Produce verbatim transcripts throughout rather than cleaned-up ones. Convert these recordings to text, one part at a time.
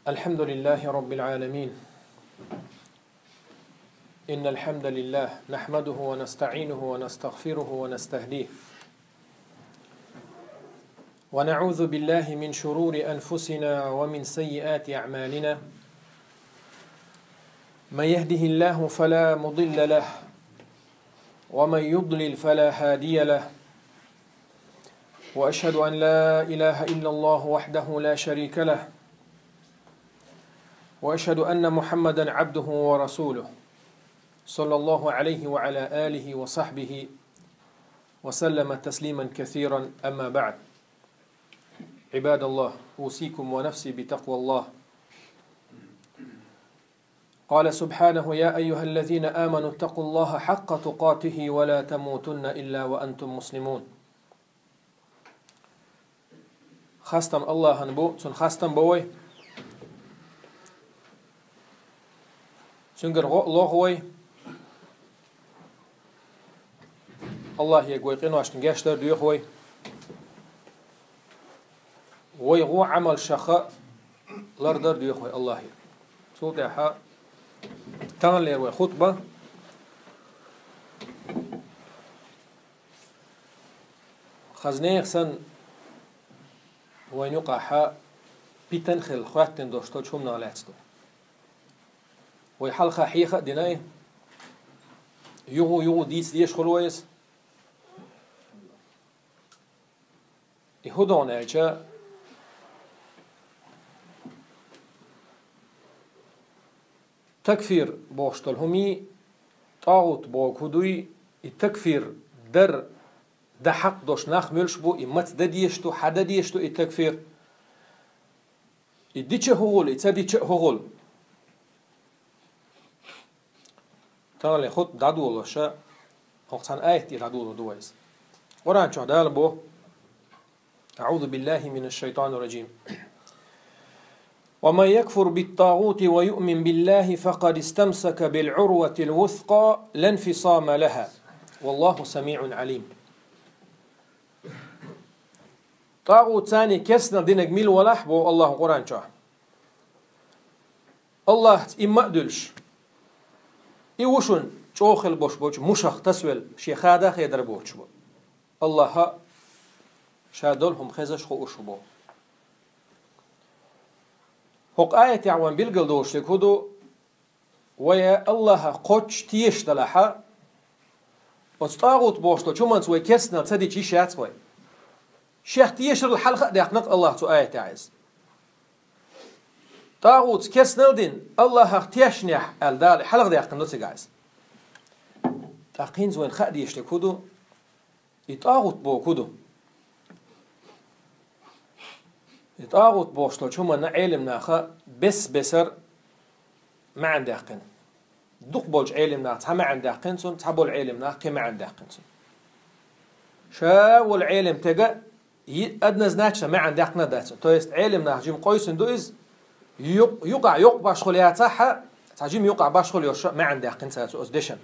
الحمد لله رب العالمين. إن الحمد لله نحمده ونستعينه ونستغفره ونستهديه. ونعوذ بالله من شرور أنفسنا ومن سيئات أعمالنا. من يهده الله فلا مضل له، ومن يضلل فلا هادي له. وأشهد أن لا إله إلا الله وحده لا شريك له، وأشهد أن محمدا عبده ورسوله، صلى الله عليه وعلى آله وصحبه وسلم تسليما كثيرا، أما بعد. عباد الله، أوصيكم ونفسي بتقوى الله. قال سبحانه: يا أيها الذين آمنوا اتقوا الله حق تقاته ولا تموتن إلا وأنتم مسلمون. Хастам Аллахьан бу, цун хастам бу вай. Цунгара гӀо лоху вай. Аллахье вай къиношна гечдар доьху вай. Вай гӀо Ӏамалшха лардар доьху вай Аллахье. Цул тӀаьхьа таханлера вай хутба. Хаза нехан санна вайна юкъахь питан хилла хӀоьттина долуш долчу хӀуманах лаьцна ду. Вай хьалха хьеха а дина и, юха-юха дийца дезаш хуьлу вай иза. И хӀун ду аьлча, такфир бохуш долу хӀумий, тӀагӀут боху хӀун дуй, и такфир дар дан хьакъ долуш нах муьлш бу, и маца дан дезаш ду, хьан дан дезаш ду и такфир? И дича а хӀун хуьлу, и ца дича а хӀун хуьлу? Таханлера хутба дӀадолоша, хӀокху цхьана аят тӀера дӀадолор ду вай иза. Къуръан чохь Дала боху: أعوذ بالله من الشيطان الرجيم. ومن يكفر بالطاغوت ويؤمن بالله فقد استمسك بالعروة الوثقى لا انفصام لها. والله سميع عليم. ТӀагӀутца керстанал динарг мила валахь, боху Аллахьа Къуръан чохь, Аллахьца имма а дуьллуш, и ву шуна чӀогӀа хила болуш болчу мушах тасавелла, шен хада а хедар боцуш бу. Аллахьа ша долу хӀума хезаш, хууш ву боху. ХӀокху аятехь вайна билгалдолуш дерг хӀун ду? Вай Аллахьах кхоччуш тешаш делахь, оцу тӀагӀут бохуш долчу хӀуманца вай керстанал ца дича йиш яц вай. Шех тешарал хьалха а даьккхина-кх Аллахьа цу аятехь иза. ТӀагӀутца керстанал дина, Аллахьах тешнехь аьлла, Дала хьалха даьккхина ду цигахь иза. ТӀаккха хӀинца вайна хаа дезаш дерг хӀун ду? И тӀагӀут боху хӀун ду? И тӀагӀут бохуш долчу хӀуманна Ӏелам наха бес-бесара маьӀна даьккхина. Дукха болчу Ӏелам наха цхьа маьӀна даьккхина цунна, цхьа болу Ӏелам наха кхин маьӀна даьккхина цунна. Ша волу Ӏелам стага и однозначно маьӀна даьккхина а дац. То есть Ӏелам наха жима къийсина ду иза, юкъ-, юкъахь йоккха башхалла яцахь а, цхьа жима юкъахь башхалла йолуш маьӀна даьккхина цара цу оцу дешан.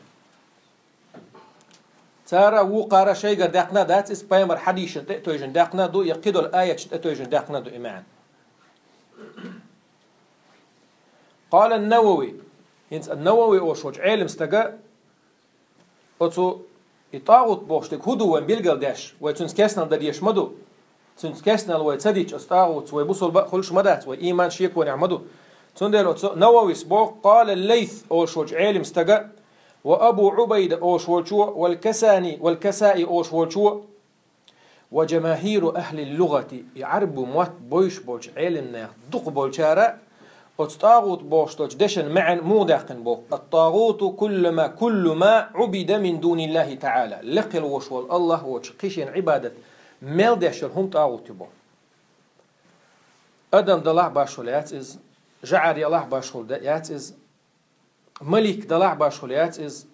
Цара вукхара шайгара даьккхина а дац иза, пайхамар хьадисашна тӀе а тевжина даьккхина а ду, я кхидолу аяташна тӀе а тевжина даьккхина а ду и маьӀна. Къала ан-Навави. ХӀинца ан-Навави олуш волчу Ӏелам стага оцу и тӀагӀут бохуш дерг хӀун ду вайна билгалдеш, вай цуьнца керстанал дан дезаш ма ду. Цуьнца керстанал вай ца дича, оцу тӀагӀутца вай бусулба а хуьлуш ма дац, вай ийман шеконехь ма ду. Цундела оцу Нававис боху, къала Лайс олуш волчу Ӏелам стага, ва Абу Ӏубайда олуш волчо, вал Касани, вал Касаи олуш волчо, ва жамахиру ахлил лугъати, и Ӏарбу мотт бовзуш болчу Ӏелам нехан дукха болчара, оцу тӀагӀут бохуш долчу дешан маьӀна муха даьккхина боху: ат-тагӀуту куллу ма, куллу ма Ӏубида мин дуниллахи таӀала. Лекха волуш волу Аллахь воцуш кхин шена Ӏибадат мел деш йолу хӀума тӀагӀут ю боху. Адам далахь башхалла яц иза, жӀар ялахь башхалла яц иза, малик далахь башхалла яц иза,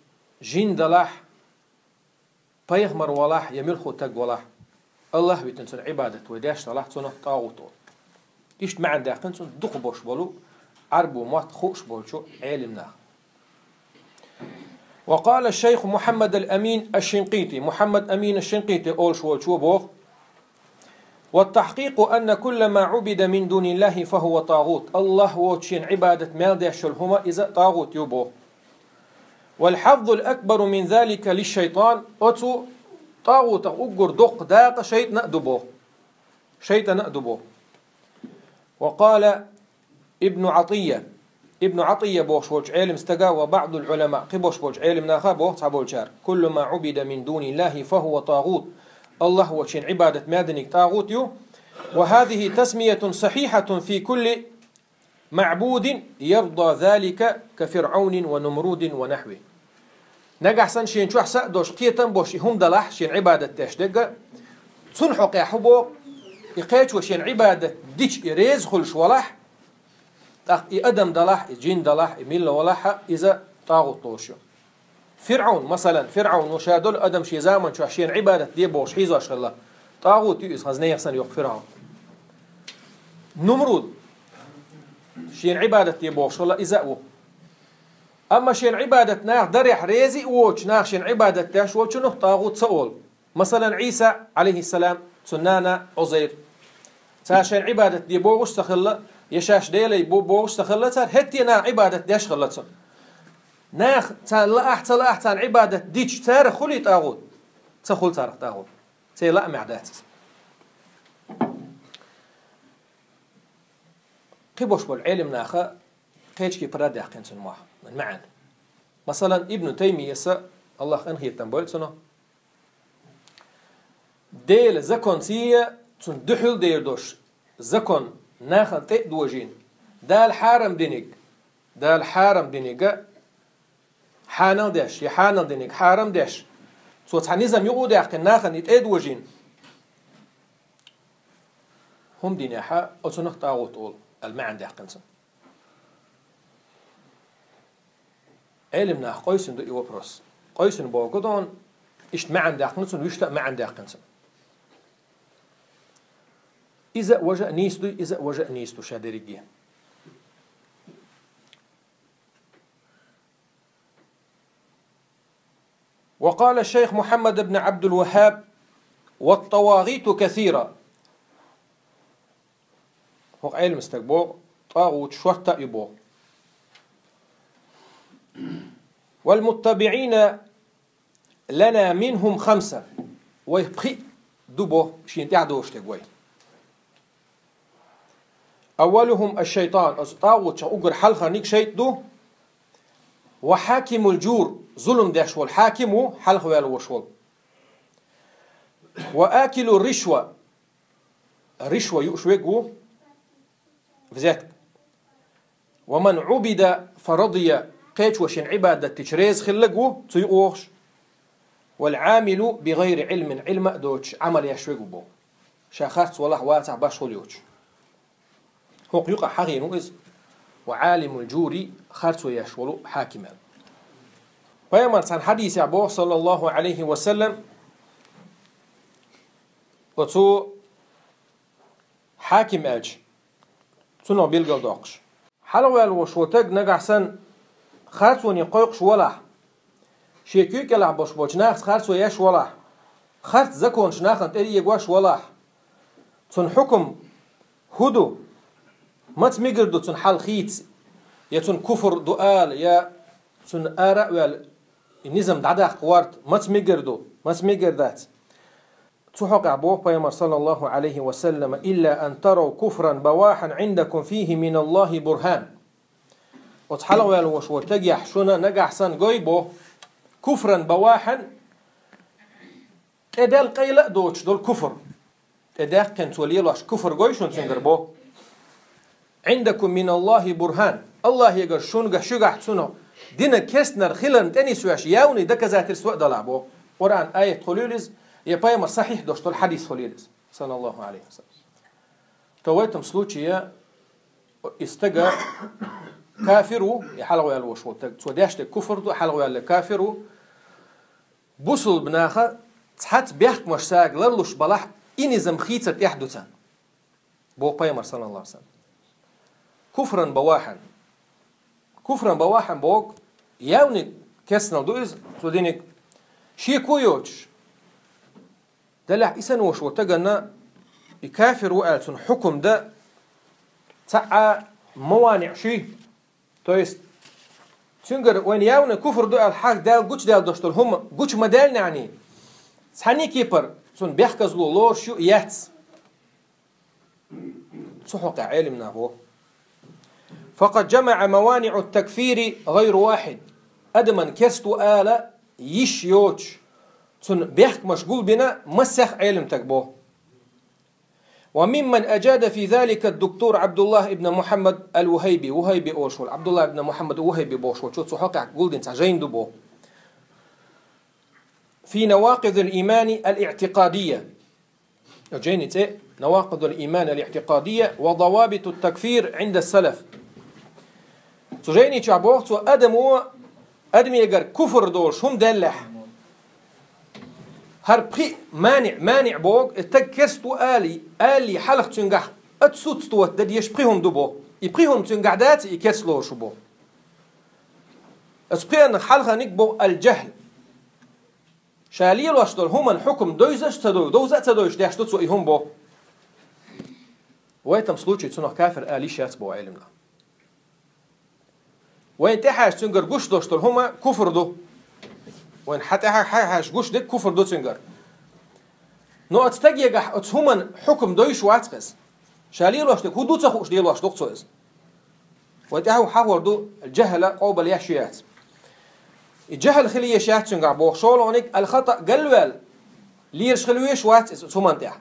жин далахь, пайхамар валахь я муьлхха стаг валахь, Аллахь витина цунна Ӏибадат вай деш далахь, цунах тӀагӀут олу. Иштта маьӀна даьккхина цунна дукха болуш болу Ӏарбу мотт хууш болчу Ӏелам наха. Ва къала шайх Мухаммад ал-Амин аш-Шинкъити, Мухаммад Амин аш-Шинкъити олуш волчо боху: والتحقيق أن كل ما عبد من دون الله فهو طاغوت. АллахӀ воцчун Ӏибадат мел деш йола хӀума, иза тӀагӀут ю боху. والحظ الأكبر من ذلك للشيطان. Оцу тӀагӀутах уггар доккха дакъа шайтӀана а ду боху. ШайтӀана а ду боху. وقال ابن عطية. Ибн Ӏатийя бохуш волчу Ӏелам стага وبعض العلماء, кхин бохуш болчу Ӏелам наха боху цхьаболчара: كل ما عبد من دون الله فهو طاغوت. АллахӀ воцчун Ӏибадат мел динарг тӀагӀут ю. وهذه تسمية صحيحة في كل معبود يرضى ذلك كفرعون ونمرود ونحوه. Нагахь санна шен чохь са а долуш, кхетам а болуш и хӀума далахь, шена Ӏибадат деш дерг а, цунна хьокъехь хӀун боху, и кхечо шена Ӏибадат дича и реза хуьлуш валахь, тӀаккха и адам далахь, и жин далахь, и милла валахь а, иза тӀагӀут долуш ю. ФирӀаун, масалан, ФирӀауно ша долу адам шен заман чохь шена Ӏибадат де бохуш хьийзош хилла, тӀагӀут ю иза, хаза нехан санна йоккха ФирӀаун. Нумруд, шена Ӏибадат де бохуш хилла, иза а ву. Амма шена Ӏибадат наха дарехь реза а воцуш, наха шена Ӏибадат деш волчунах тӀагӀут ца олу. Масалан, Ӏийса, Ӏалайхиссалам, цуьнан нана Ӏузайр. Цара шена Ӏибадат де бохуш а ца хилла, я шаьш Делай бу бохуш а ца хилла цара, хӀетте наха Ӏибадат деш хилла цунна. Наха царна лаахь а, ца лаахь а, царна Ӏибадат дича, царах хуьлий тӀагӀут? Ца хуьлу царах тӀагӀут. Церан лаамехь дац иза. Кхин бохуш болу Ӏелам наха кхечу кепара даьккхина цуьнан мохь, маьӀна. Масалан, Ибн Таймияса, АллахӀ къинхетам бойла цунах, Делан законций, цунна дуьхьал дер долуш закон нахана тӀе а дожийна, Дала хьарам динарг, Дала хьарам динарг хьанал деш, я хьанал динарг хьарам деш, цо цхьа низам юкъа а даьккхина, нахана и тӀе а дожийна, хӀума динехь, оцунах тӀагӀут олу аьлла маьӀна даьккхина цунна. Ӏелам наха къийсина ду и вопрос. Къийсина бохург ду, иштта маьӀна даьккхина цунна, вуьшта а маьӀна даьккхина цунна. Иза а, важа а нийса ду, иза а, важа а нийса ду ша дерриге. وقال الشيخ محمد بن عبد الوهاب: والطواغيت كثيرة. ХӀокху Ӏелам стага боху, тӀагӀуташ шортта а ю боху. والمتبعين لنا منهم خمسة. Вай пхиъ ду боху, шена тӀаьхьа долуш дерг вай. أولهم الشيطان, оцу тӀагӀуташах уггар хьалхарниг шайтӀа ду. وحاكم الجور, зулам деш волу хьаким ву, хьалхаваьлла волуш волу. وآكل الرشوة, ришва юуш верг ву, взятка. ومن عبد فرضي, кхечо шена Ӏибадат дича реза хилларг ву, цу юкъа вогӀуш. والعامل بغير علم, Ӏилма а доцуш, Ӏамал еш верг ву боху. Ша харц валахь, вацахь, башхалла йоцуш. ХӀокху юкъахь хьахийна ву иза, وعالم الجور, харцо еш волу хьаким аьлла. Пайхамар цхьана хьадисехь боху, саллаллаху Ӏалайхи ва саллам, оцу хьаким аьлча, цунах билгалдоккхуш. Хьалхаваьлла волуш волу стаг нагахь санна харцоне кхойкхуш валахь, шен куьйга кӀелахь болуш болчу нахаца харцо еш валахь, харц законаш нахана тӀеэгош валахь, цуьнан хьукам хӀун ду? Маца мегар ду цуьнан хьал хийца? Я цуьнан куфр ду ала, я цуьнан ара а ваьлла, и низам дӀадаккха гӀорта маца мегар ду, маца мегар дац? Цу хьокъехь боху Пайхамар, саллаллаху Ӏалайхи ва саллам: إلا أن تروا كفرا بواحا عندكم فيه من الله برهان. Оцу хьалхаваьлла волуш волу стагехь шуна нагахь санна гой боху, كفرا بواحا, тӀедел къайла а доцуш долу куфр. ТӀедаьккхина цо лелош куфр гой шуна цуьнгара боху. عندكم من الله برهان. АллахӀегара шуьнга-, шуьгахь цунах дина кестнар хиларна тӀенисвеш явный доказательство а далахь боху. Къуръан аят хуьлийла иза, я пайхамар сахьихь долуш долу хьадис хуьлийла иза, саллаллаху Ӏалайхи ва саллам. То в этом случае и стага кафир ву, и хьалхаваьлла волуш волу стаг. Цо деш дерг куфр ду, хьалхаваьлла кафир ву. Бусулба наха цхьацца бехкамаш сага ларлуш балахь, и низам хийцар тӀехь ду царна, боху пайхамар, саллаллаху Ӏалайхи ва саллам. Куфран бавахьан. Куфран бавахьан боху, явный кестнал ду иза, цу диниг шеко йоцуш. Делахь и санна волуш волу стаганна И кафир ву аьлла цунна хьукум дан цхьа а мавани шуй. То есть, цуьнгара вайна явный куфр ду аьлла хьагдаьлла гучадаьлла дош долу хӀума гуча ма даьллинехь, цхьаьнний кепара цунна бехказло лоруш ю, яц. Цу хьокъехь Ӏелам нах бо: «فقد جمع موانع التكفير غير واحد». Адаман керста ву ала йиш йоцуш, цунна бехкамаш гулбина массех Ӏелам таг бо. «وممن أجاد في ذلك الدكتور عبد الله بن محمد الوهيبي». Вухайби олуш волу Абдулла ибн Мухаммад Вухайби бохуш волчо цу хьокъехь гулдина цхьа жайна ду бо. «في نواقض الإيمان الاعتقادية». Жайни цӀе «نواقض الإيمان الاعتقادية وضوابط التكفير عند السلف». Цу жайни чохь боху цо, адамо, адамегара куфр долуш хӀума деллехь, хӀара пхи маниъ, маниъ боху, и таг керста ву али, али хьалха цуьнгахь отсутствовать дан дезаш пхи хӀума ду бо. И пхи хӀума цуьнгахь дац, и керста лоруш ву бо. Аса пхиъаннах хьалханиг бо аль-джахл. Ша лелош долу хӀуманна хьукум довзаш а ца дой, довза а ца дойуш деш ду цо и хӀума бо. В этом случае цунах кафир ала йиш яц бо Ӏелам нах. Вайн тӀехьаьжча цуьнгара гуш долуш долу хӀума куфр ду. Вайн хьан тӀехьа хьаьжча гуш дерг куфр ду цуьнгара. Но оцу стагегахь оцу хӀуманна хьукум довзуш вац иза. Ша лелош дерг хӀун ду ца хууш лелош ду-кх цо иза. Вайн тӀехь хьахор ду, джахала къобал еш ю яц. И джахал хила еш яц цуьнгахь боху, шолгӀаниг аль-хатаъ, галваьлла лелаш хила веш вац иза оцу хӀуманна тӀехь.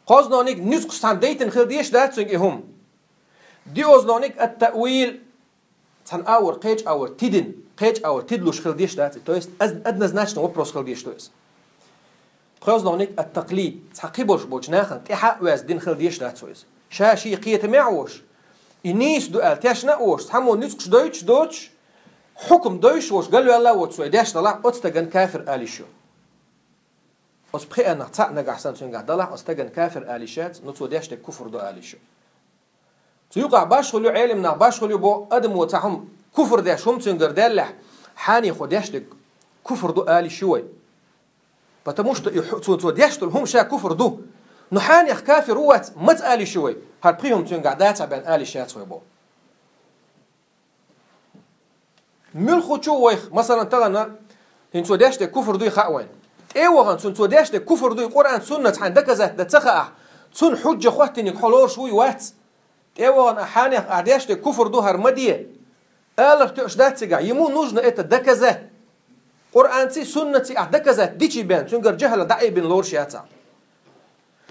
КхозлагӀниг нуьцкъаш цхьаьна дайтина хила дезаш дац цуьнга и хӀума. ДиозлагӀниг ат-таъвил, цхьана агӀор кхечу агӀор тидина, кхечу агӀор тидалуш хила дезаш дац и. То есть аз-, однозначно вопрос хила дезаш ду иза. ПхоьзлагӀниг ат-такълид, цхьа кхиболуш болчу нахана тӀаьхьа а ваьзна дина хила дезаш дац цо иза. Ша шен кхетамехь а волуш, и нийса ду аьлла тешна а волуш, цхьаммо нуьцкъаш дойтуш а доцуш, хьукум довзуш а волуш, галваьлла а воцуш цо и деш далахь, оцу стагана кафир ала йиш ю. Оцу пхиъаннах цхьаъ нагахь санна цуьнгахь далахь, оцу стагана кафир ала йиш яц, ну цо деш дерг куфр ду ала йиш ю. Цу юкъахь башхалла ю, Ӏелам нах башхалла ю бо, адамо цхьа хӀума куфр деш хӀума цуьнгара даьллехь, хьенехо деш дерг куфр ду ала йиш ю вай. Потому что и хӀу-, цо, цо деш долу хӀума ша куфр ду. Ну хьенех кафир ву вац, маца ала йиш ю вай? ХӀара пхи хӀума цуьнгахь дацахь бен ала йиш яц вай бо. Муьлххачу вайх, масалан, тахана, хӀинца цо деш дерг куфр дуй хаьа вайна. ТӀе а вахана, цунна цо деш дерг куфр дуй, Къуръан, суннат хьайн доказать дан ца хаахь, цунна хьуджа хӀоттийниг хьо лоруш вуй, вац? ТӀе а вахана, ахь хьенех ахь деш дерг куфр ду, хӀара ма де алар тоьуш дац цигахь, ему нужно это доказать. Къуръанций, суннатций ахь доказать дичий бен, цуьнгара джахала дӀаайбина лоруш яц ахь.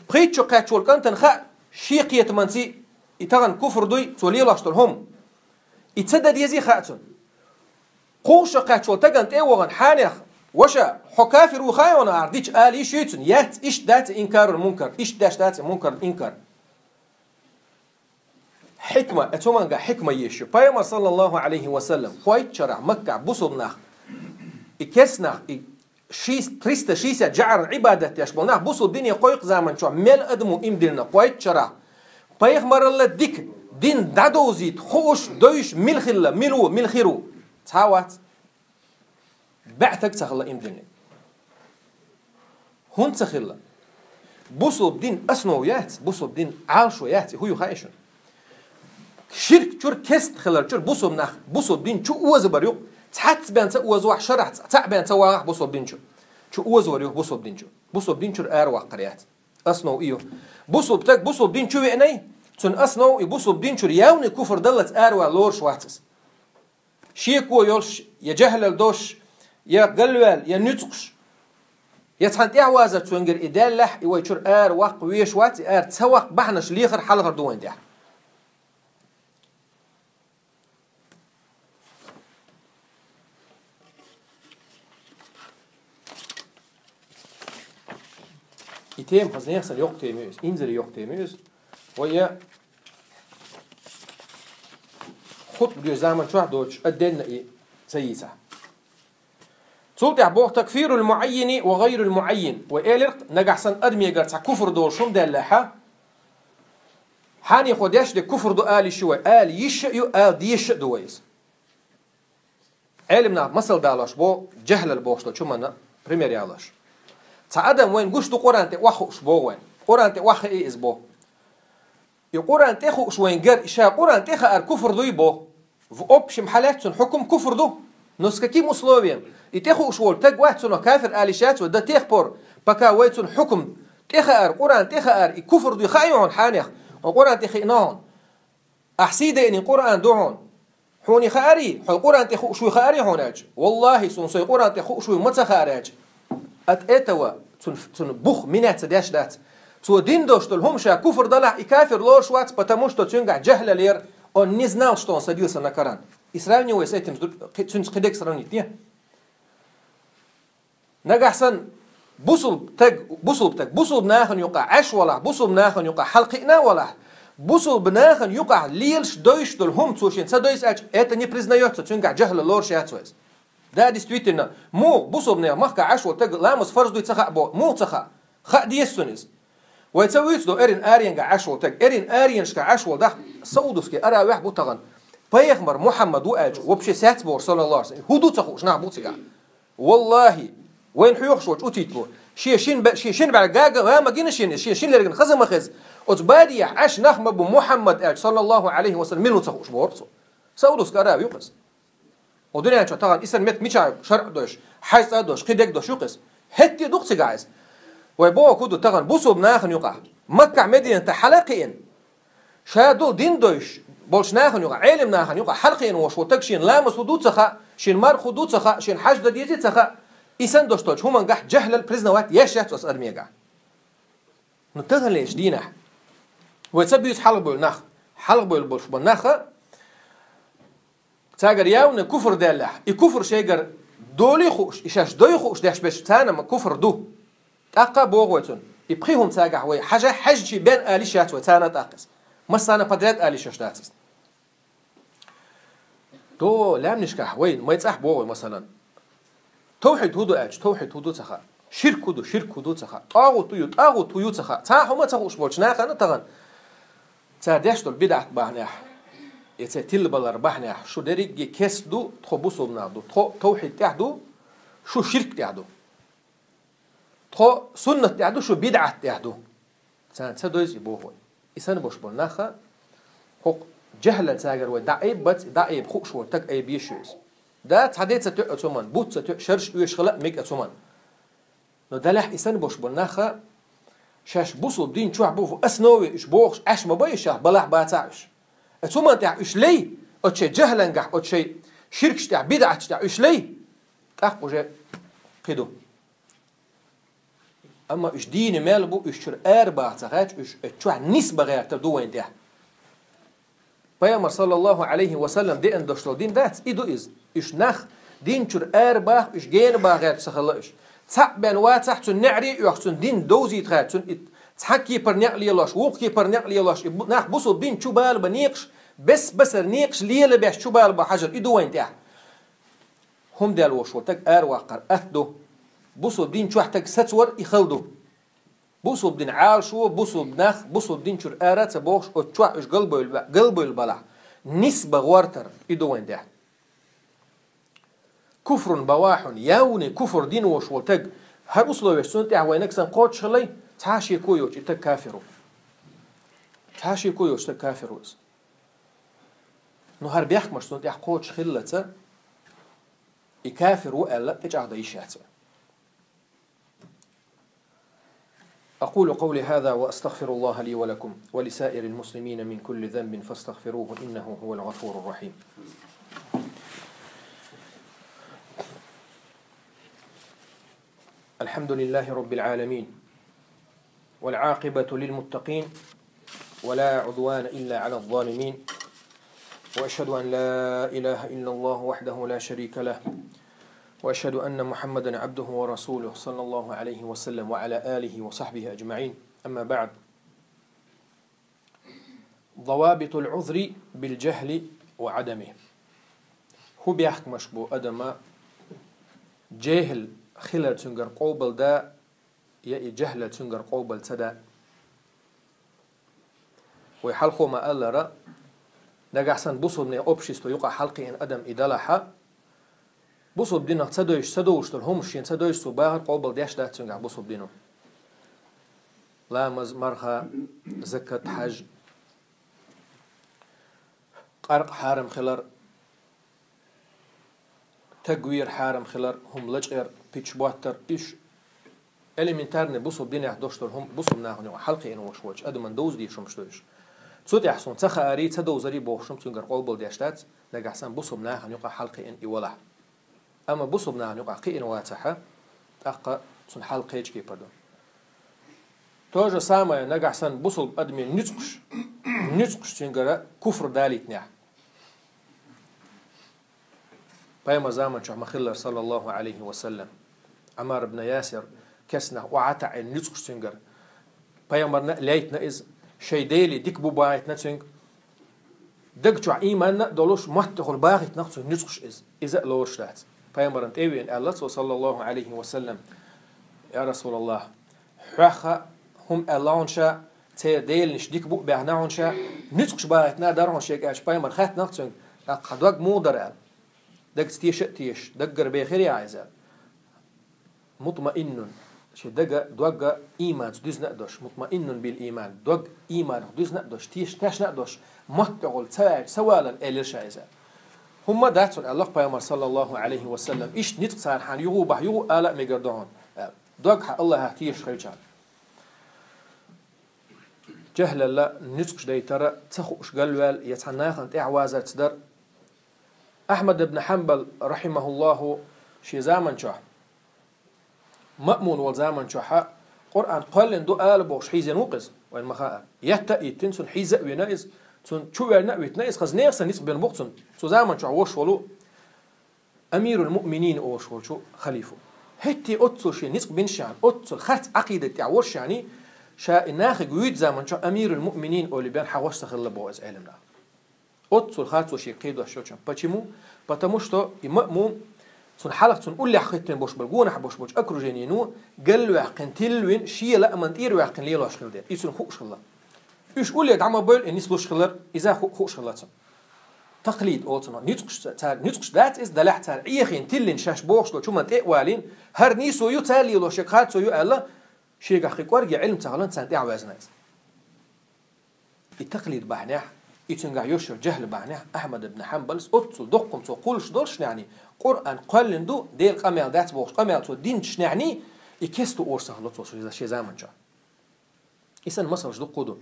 Пхийтта шо кхаьчча волу кӀантана хаьа шен кхетаманций и тахана куфр дуй, цо лелош долу хӀума. И ца дан дезий хаьа цунна. Кхузткъа шо кхаьчча волу тагана тӀе а вахана, хьенех, ваша, хьо кафир ву хаьий хьуна ахьара дича, ала йиш юй цунна, яц, иштта дац и инкарул мункар, иштта деш дац и мункарул инкар. Хьикма, оцу хӀуманга хьикма езаш ю. Пайхамар, саллаллаху Ӏалайхи ва саллам, кхойтта шарахь Маккахь бусулба нах, и керста нах, и шийтта, триста шестьдесят жӀаран Ӏибадат деш болу нах бусулба дине кхойкху заман чохь мел адамо иман диллина кхойтта шарахь. Пайхамаралла дика дин дӀадовзийта хууш, довзуш мила хилла, мила ву, мила хир ву? Цхьа а вац. БӀе стаг ца хилла иман диллинарг. ХӀунда ца хилла? Бусулба дин основа яц, бусулба дин Ӏалашо яц, и хӀун ю хаьий шуна? Ширк чуьра, керста хилар чуьра бусулба нах бусулба дин чу озабар ю-кх, цхьацца бен ца озавахь, шарахь цхьаъ бен ца вагӀахь бусулба дин чу. Чу озавар ю-кх бусулба дин чу. Бусулба дин чуьра араваккхар яц. Основа и ю. Бусулба стаг бусулба дин чу веанай, цуьнан основа и бусулба дин чуьра явный куфр даллалц аравала лоруш вац иза. Шеко йолуш, я жахӀлал долуш, я галваьлла, я нуьцкъаш, я цхьана тӀаьхьавазар цуьнгара и даьллехь, и вай чуьра ара ваккха везаш вац, и ара ца ваккха бахьанаш лехар хьалхара ду вайн тӀехь. И тема хаза нехан санна йоккха тема ю иза, инзаре йоккха тема ю иза. Вай я хутба доьшу заман чохь доцуш, отдельно и ца йийцахь. Цул тӀаьхьа боху: «Такфирул муаййини ва гайрул муаййин». Вай элира-кх, нагахь санна адамегара цхьа куфр долуш хӀума даьллехьа, хьенехо деш дерг куфр ду ала йиш ю вай, ала йиш а ю, ала дезаш а ду вай иза. Ӏелам нах масал далош бо, жахӀлал бохуш долчу хӀуманна пример ялош. Цхьа адам вайна гуш ду Къуръан тӀе охьахууш боху вайна. Къуръан тӀе охьахии иза бо. И Къуръан тӀе хууш вайна гар, и ша Къуръан тӀе хаар куфр дуй бо. В общем хьалаьццун хьукум куфр ду. Но с каким условием? И тӀе хууш волу таг вац цунах кафир али шац вай до тех пор, пока вай цун хьукум тӀе хаар, Къуръан тӀе хаар, и куфр дуй хаа ю хьуна хьанех, хьо Къуръан тӀе хиъна хьуна. Ахь сий дайъина Къуръан ду хьуна. Хьуна хаарий, хьо Къуръан тӀе хууш вуй хаарий хьуна аьлча. Валлахи, суна сой Къуръан тӀе хууш вуй ма ца хаар аьлча. От этого цун, цун бух минаца деш дац. Цо дин дош долу хӀума ша куфр далахь, и кафир лоруш вац, потому что цуьнгахь жахьлал яра, он не знал, что он садился на Коран. И сравнивай с этим, с друг-, кхи-, цуьнца кхидерг сравнить де. Нагахь санна бусулба таг, бусулба таг, бусулба нахана юкъахь Ӏаш валахь, бусулба нахана юкъахь хьалакхиъна валахь, бусулба нахана юкъахь лелаш дойш долу хӀума цо шен ца дойса аьлча, это не признаётся, цуьнгахь жахьлал лоруш яц вай иза. Да, действительно, муха бусулба нехан махкахь Ӏаш волу таг ламаз фарз дуй ца хаьа бо, муха ца хаьа? Хаьа деза цунна иза. Вай ца вуьйцу до эрина аренгахь Ӏаш волу таг, эрина аренашкахь Ӏаш волу даха Саудовский Аравехь бу тахана. Пайхамар Мухьаммад ву аьлча, вообще саьц бохуш, саллаллаху алейхи ва саллям, хӀун ду ца хууш нах бу цигахь? Валлахи, вайна хьоьхуш волчу утийта бу. Шен шин бе-, шен шин бӀаьрг гага ма гина шен, шен шин лергана хаза ма хеза. Оцу бадехь Ӏаш нах ма бу Мухьаммад аьлча, саллаллаху алейхи ва саллям, мила ву ца хууш бохура цо. Саудовский Аравия ю-кх иза. О дуьнен чохь тахана исан мет мичахь шаръ а дойш, хьаьж цӀа а дойш, кхидерг а дойш ю-кх иза. ХӀетте а ду-кх цигахь иза. Вай боху хӀун ду тахана бусулба нахана юкъахь, Маккахь, Мединатахь хьала а кхиъна. Ша долу дин дойш болчу нахана юкъа, Ӏелам нахана юкъа хьалакхиъна волуш волу таг шен ламаз хӀун ду ца хаьа, шен марха хӀун ду ца хаьа, шен хьаьж дан дезий ца хаьа, и санна дош долчу хӀумангахь жахьлал признавать еш яц оцу адамегахь. Ну, таханлерчу дийнахь вай ца буьйцу хьалхабевлла нах, хьалхабевлла болуш бан наха, цаьргара явный куфр даьллехь, и куфр шайгара долий хууш, и шаьш дой хууш деш берш царна ма куфр ду. ТӀаккха а боху вай цунна, и пхи хӀума цаьргахь вай хьажа, хьаьжчий бен алиш яц вай царна тӀаккха иза. Массарна подряд алиш йиш яц иза. То лаьмнашкахь вай, май цӀахь боху вай, масалан, тавхьид хӀун ду аьлча, тавхьид хӀун ду ца хаьа. Ширк хӀун ду, ширк хӀун ду ца хаьа. ТӀагӀут хӀун ю, тӀагӀут хӀун ю ца хаьа. Цхьа а хӀума ца хууш болчу нахана тахана, цара деш долу бидӀат бахьанехь, я церан тилабалар бахьанехь, шу дерриге кест ду, тхо бусулба нах ду, тхо тавхьид тӀехь ду, шу ширк тӀехь ду. Тхо суннат тӀехь ду, шу бидӀат тӀехь ду. Царна ца дойза и боху вай. И санна бош болу наха, хӀокху жахьлан цаьргара вай дӀаайб бац, дӀаайб хууш волу таг айбеш ю иза. Да, цхьа де ца тоьу оцу хӀуманна, бутт ца тоьу, шарш оьшуш хила а мега оцу хӀуманна. Но далехь и санна бош болу наха, шаьш бусулба дин чохь бу, в основе уьш бохуш, Ӏаш ма бай уьш, балахь бацахь уьш. Оцу хӀуманна тӀехь уьш лей, оцу шайн жахьлангахь, оцу шайн ширкаш тӀехь, бидӀаташ тӀехь уьш лей, тӀаккха уже кхин ду. Амма уьш дийна мел бу, уьш чуьра арабаха ца хаьча, уьш оцу чохь нисбан гӀертар ду вайн тӀехь. Пайхамар, саллаллаху алейхи ва саллям, деана дош долу дин дац, и ду иза. Уьш нах дин чуьра арабаха, уьш гена баха гӀерташ ца хилла уьш. Цхьаъ бен вацахь, цуьнан неӀаре а оьхуш, цуьнан дин довзийта хаьча, цуьнан и цхьа кепара некъ лелош, вукху кепара некъ лелош, и бу-, нах бусулба дин чу бала бан некъаш, бес-басар некъаш лела беш чу бала бан хьажар, и ду вайн тӀехь. ХӀума даьлла волуш волу таг араваккхар атта ду. Бусулба дин чохь таг сацавар и хала ду. Бусулба дин Ӏалашо, бусулба нах, бусулба дин чуьра ара а ца бохуш, оцу чохь уьш галбевлла, галбевлла балахь, нисбан гӀортар, и ду вайн тӀехь. Куфрун бавахьун, явный куфр дина волуш волу таг, хӀара условиеш цунна тӀехь вайнаг сан кхочуш хилай, цхьа а шеко йоцуш и таг кафир ву. Цхьа а шеко йоцуш таг кафир ву иза. Ну, хӀара бехкамаш цунна тӀехь кхочуш хиллалца, и кафир ву аьлла, тӀечӀагӀдан йиш яц вай. أقول قولي هذا وأستغفر الله لي ولكم ولسائر المسلمين من كل ذنب فاستغفروه إنه هو الغفور الرحيم. الحمد لله رب العالمين. والعاقبة للمتقين ولا عدوان إلا على الظالمين. وأشهد أن لا إله إلا الله وحده لا شريك له. وأشهد أن محمدا عبده ورسوله صلى الله عليه وسلم وعلى آله وصحبه أجمعين. أما بعد. ضوابط العذر بالجهل وعدمه. ХӀун бехкамаш бу адама жехӀил хилар цуьнгара къобалда, я и жахӀлал цуьнгара къобал ца да. Вай хьалхо ма-аллара, нагахь санна бусулбанийн общество юкъахь хьалакхиъна адам и далахьа, бусулба динах ца дойуш, ца довлуш долу хӀумаш шен ца дойуш цо бахар къобал деш дац цуьнгахь бусулба дино. ламаз, марха, закат, хьаж, къаркъа хьарам хилар, тагвир хьарам хилар, хӀума лачкъар, пич боттар, уьш элементарный бусалба динехь дош долу хӀума бусалба нахана юкъа хьалакхиъна волуш волчу адаман довза дезаш хӀумаш ду уьш. Цу тӀехь суна ца хаарий, ца довзарий бохуш хӀума цуьнгара къобал деш дац, нагахь санна бусалба нахана юкъа хьалакхиъна и валахь. Амма бусалба нахана юкъа кхиъна вацахьа, тӀаккха цунна хьал кхечу кепара ду. То же самое, нагахь санна бусалба адамийн нуьцкъаш, нуьцкъаш цуьнгара куфр далийтинехь. Пайхамар заман чохь ма-хиллара, саллаллаху Ӏалайхи ва саллам, Ӏаммар ибн Ясир кеснах охьатаьӀина нуьцкъаш цуьнгара. Пайхамарна а лайтина иза, шайн Деле дика бу бахийтина цуьнга. Даг чохь ийманна а долуш, мотт тӀехула бахийтинарх цуьнан нуьцкъаш иза. Иза а лоруш дац. Пайхамарна тӀе а веана аьлла цо, саллаллаху Ӏалайхи ва саллам: «Я Расулаллах, хьоьха хӀума аьлла хьуна ша, церан деланаш дика бу а баьхна хьуна ша, нуьцкъаш бахийтина дара хьуна шега», аьлча, пайхамар хаьттинарх цуьнга: «ТӀаккха хьан дог муха дара?» аьлла. Дагца теша а тешаш, даггара бехира яхьа иза аьлла. Мутмаиннун, шен дага, догга ийманца дуьзна а долуш, мутмаиннун бил ийман, дог ийманах дуьзна а долуш, теша тешна а долуш, мотт тӀехула ца ваьлча, ца валан, элира ша иза. ХӀумма дац хьуна, аьлла пайхамар, саллаллаху Ӏалайхи ва саллам, иштта ницкъ цара хьан юха бахь, юха ала а мегар ду хьуна, аьлла. Дог хьан Аллахьах тешаш хилча. Жахьлалла, нуьцкъаш дайтара, ца хууш галваьлла, я цхьана нахана тӀаьхьавазарца дара. Ахьмад ибн Хьанбал, рахьимахуллаху, шен заман чохь, Маъмун волу заман чохьа, Къуръан кхоьллина ду ала бохуш хьийзина ву-кх иза, вайна ма хаъара. Етта а йиттина, цунна хьийза а вина иза, цунна чу верна а витина иза, хаза нехан санна ницкъ бина бу-кх цунна. Цу заман чохь волуш волу Амирул Муъминин олуш волчу халифо. ХӀетте оццул шен ницкъ бинчарна, оццул харц Ӏакъидат тӀехь волчарний, ша и нахе вуьйцу заман чохь Амирул Муъминин олий бен хьахош ца хилла боху иза Ӏелам наха. Оццул харцо шега кхийдош йолчарна. Почему? Потому что и Маъмун, цунна хьалха цунна уллехь хӀиттина болуш болу, гонахь болуш болчу окруженино, галваьккхина, тилвина, шен лааман тӀера ваьккхина лелош хилла дела. И цунна хууш хилла. Уьш улле дӀа ма бевлла, и нислуш хилар, иза ху-, хууш хилла цунна. Таклид олу цунах. Нуьцкъаш ца-, цара нуьцкъаш дац иза, делахь цара Ӏехийна, тиллина шаьш бохуш долчу хӀуманна тӀе а валийна, хӀара нийсо ю, цара лелош ерг харцо ю аьлла, шегахь кхин кӀорге Ӏилма ца хиларна царна тӀаьхьаваьзна иза. И таклид бахьанехь, и цуьнгахь йолуш йолу жахьл бахьанехь Ахьмад ибн Хьанбалс оццул доккхум цо кхуллуш долуш нехьний, Къуръан кхоьллина ду, Делан къамел дац бохуш къамел цо динчу нехьний, и кестта орцахь ло цо шен заман чохь. И санна масалш дуккха ду.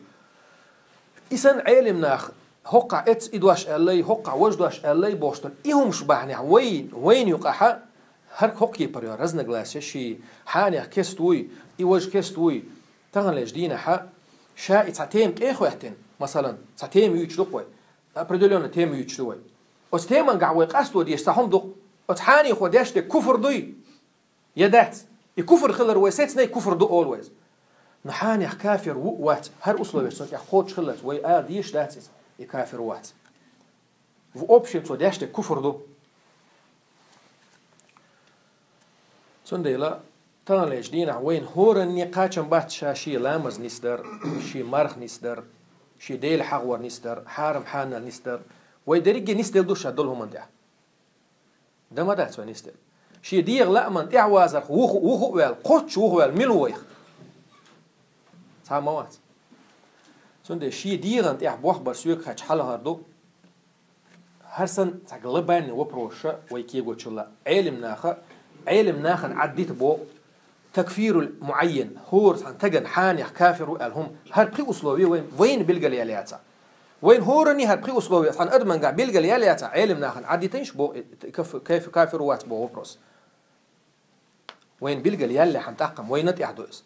И санна Ӏелим нах, хӀоккхахь эцца и дош аьллай, хӀоккхахь важа дош аьллай бохуш долу и хӀумаш бахьанехь вай, вайна юкъахьа, хӀара хӀокху кепара йолу разногласия ши, хьанех кест вуй, и важа кест вуй, таханлерчу дийнахьа, ша и цхьа тема тӀе а хӀоьттина, масалан, цхьа тема юьйцуш ду-кх вай, определённая тема юьйцуш ду вай. Оцу темангахь вай къасто дезаш цхьа хӀума ду-кх, оцу хьанехо деш дерг куфр дуй? Я дац? И куфр хилар вай сецнай, куфр ду олу вай иза. Но хьанех кафир ву а вац, хӀара условиеш цунна тӀехь кхочуш хиллалц, вай ала дезаш дац иза, и кафир вац. В общем, цо деш дерг куфр ду. Цундела, таханлерчу дийнахь вайна хӀоранне кхачам бац ша шен ламаз нисдар, шен марха нисдар, шен Дела хьахор нисдар, хьарам хьанал нисдар. Вай дерриге нисделла ду ша долу хӀуманна тӀехь. Дан ма дац вай нисделла. Шен дегӀан лааман тӀаьхьавазарх вуху, вуху а ваьлла, кхоччуш вуху ваьлла, мила ву вайх? Цхьа а ма вац. Цундела шен дегӀан тӀехь бохбар соьга кхаьчча хьалхара ду. ХӀара санна цхьа глобальный вопросаш вай кегочул а, Ӏелим наха, Ӏелим нахана Ӏаддита боху, такфирул муайян, хӀора цхьана тагана хьанех кафир ву аьлла хӀума, хӀара пхи условие вайн, вайна билгал ял яцахь. Вайна хӀоранне хӀара пхи условие цхьана адамангахь билгал ял яцахь, Ӏелим нахана Ӏаддитайш боху, каф-, каф-, кафир ву вац боху вопрос. Вайна билгал ял яхьана тӀаккха вайна тӀехь ду иза.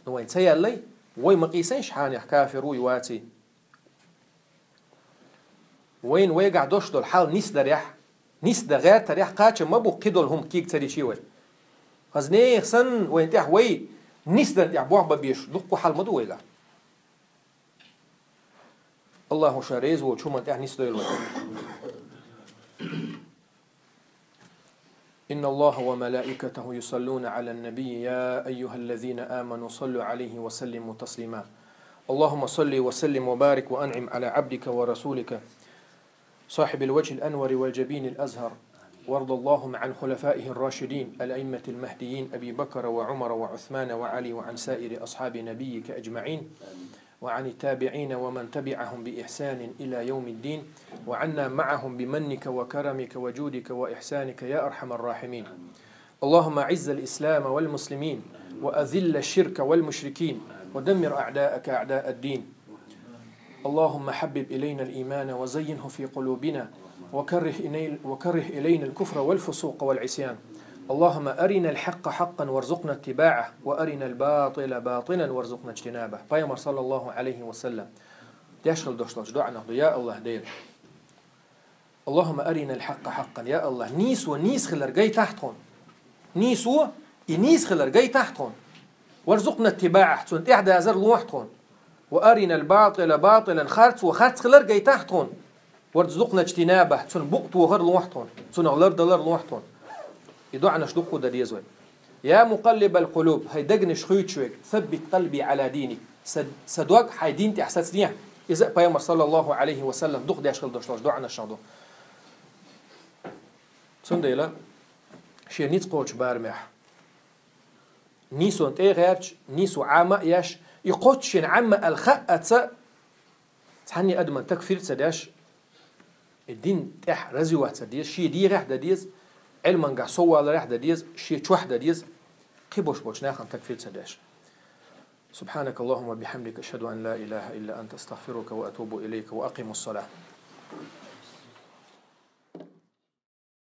Но вайна ца яьллай, вай ма къийсайш хьанех кафир вуй, ваций. Вайна вайгахь дош долу хьал нисдарехь, нисдан гӀертарехь кхачам ма бу кхидолу хӀума кийга ца дичий вай. Хаза нехан санна вайна тӀехь вай нисдан тӀехь бохбан безаш дуккха хьал ма ду вайгахь. Аллаху ша реза волчу хӀуманна тӀехь нисдойла вай. إن الله وملائكته يصلون على النبي يا أيها الذين آمنوا صلوا عليه وسلموا تسليما. اللهم صل وسلم وبارك وأنعم على عبدك ورسولك صاحب الوجه الأنور والجبين الأزهر وارض اللهم عن خلفائه الراشدين الأئمة المهديين أبي بكر وعمر وعثمان وعلي وعن سائر أصحاب نبيك أجمعين وعن التابعين ومن تبعهم بإحسان إلى يوم الدين وعنا معهم بمنك وكرمك وجودك وإحسانك يا أرحم الراحمين. اللهم أعز الإسلام والمسلمين وأذل الشرك والمشركين ودمر أعداءك أعداء الدين. اللهم حبب إلينا الإيمان وزينه في قلوبنا وكره إلي-، وكره إلينا الكفر والفسوق والعصيان. اللهم أرنا الحق حقا وارزقنا اتباعه وأرنا الباطل باطلا وارزقنا اجتنابه. Пайхамар, саллаллаху алейхи ва саллям, деш хила долаш дола дуӀа нах ду: Я Аллах, Дела, اللهم أرنا الحق حقا, я Аллах, нийсо нийса хилар гайтахь тхона. Нийсо и нийса хилар гайтахь тхона. وارزقنا اتباعه, цунна тӀехьадазар лохь тхона. وأرنا الباطل باطلا, харцо харц хилар гайтахь тхона. وارزقنا اجتنابه, цунна букъ тохар лохь тхона, цунах лардалар лохь тхона. И дуӀанаш дукха ду деза вай. يا مقلب القلوب, хӀай дегнаш хуьйцуш верг, ثبت قلبي على دينك, са, са дог хьай дин тӀехь сацадехьа. Иза а пайхамар, саллаллаху алейхи ва саллям, дукха деш хила долаш дола дуӀанаш ду. Цундела шен ницкъ кхочу барамехь, нийсонна тӀе а гӀерташ, нийсо Ӏама а еш, и кхоччушен Ӏама аьлла хаа а ца, цхьанне адаман такфир ца деш, и дин тӀехь развиваться ца деза, шен дегӀехь дан деза, Ӏилманга совваларехь дан деза, шен чохь дан деза, кхин бош болчу нахана такфир ца деш. سبحانك اللهم وبحمدك، أشهد أن لا إله إلا أنت، أستغفرك وأتوب إليك، وأقم الصلاة.